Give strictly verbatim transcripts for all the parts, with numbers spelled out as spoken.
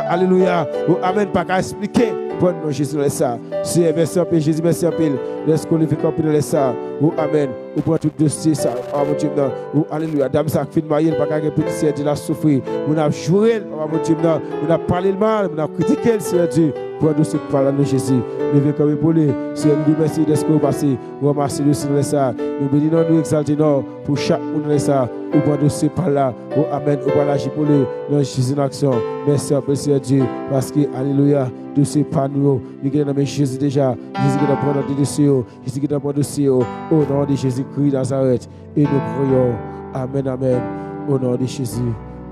Alelouya. O amèn, pa ka eksplike. Pran non Jezi nan lè sa. Seyè, mèsi anpil, Jezi, mèsi anpil. Lèske w leve kanpe nan lè sa. O amèn. Ou pran tout dosye sa, papa Bondye m nan. O alelouya. Dam sa k fin marye, l pa ka gen pitit, Seyè Dye, l ap soufri. Moun ap joure l, papa Bondye m nan. Moun ap pale l mal, moun ap kritike l, Seyè Dye. Pran dosye papa la non Jezi. Leve kanpe pou li. Seyè, nou di w mèsi dèske w pase. Ranmase dosye nan lè sa. Nou beni non, nou egzalte non. Pou chak moun nan lè sa. Ou pran dosye pa la. O amèn. Ou pral aji pou li. Nan Jezi nan aksyon. Mèsi anpil, Seyè Dye. Paske, alelouya, dosye pa nou yo, li gentan nan men Jezi deja. Jezi gentan pran nan dosye yo. Jezi gentan pran dosye yo. O non de Jezi Kri Nazarèt. E nou priyè w. Amèn, amèn. O non de Jezi.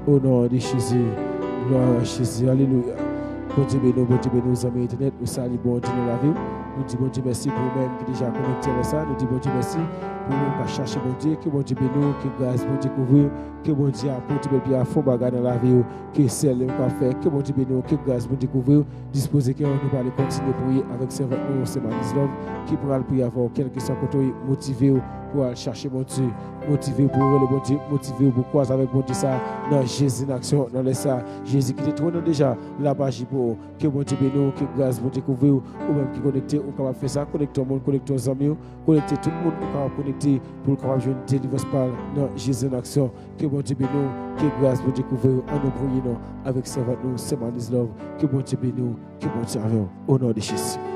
O non de Jezi. Glwa a Jezi. Alelouya. Bondye beni w, Bondye beni w, zanmi entènèt. Nou salye Bondye nan lavi w. Nou di Bondye mèsi pou ou menm ki deja konekte nan sa. Nou di Bondye mèsi pou ou menm k ap chache Bondye. Ke Bondye beni w, ke gras Bondye kouvri w. Ke Bondye apòte bèl pye a fon bagay nan lavi w. Ke sèl li menm ka fè. Ke Bondye beni w, ke gras Bondye kouvri w. Dispoze kè w, nou prale kontinye priye avèk sèvant nou, Sè Manis Love, ki pral priye avè w, kèlkeswa kote w ye, motive w pou al chache Bondye, motive w pou rele Bondye, motive w pou kwaze avèk Bondye sa, nan Jezi nan aksyon, nan lè sa, Jezi ki te twone deja, l ap aji pou ou. Ke Bondye beni w, ke gras Bondye kouvri w, ou menm ki konekte, ou kapab fè sa, konekte yon moun, konekte yon zanmi w, konekte tout moun, ou kapab konekte pou l kapab jwenn delivrans pa l, nan Jezi nan aksyon. Ke Bondye beni w, ke gras Bondye kouvri w, ann nou priye non, avèk sèvant nou, Sè Manis Love, ke Bondye beni w, ke Bondye avè w, o non de Jezi.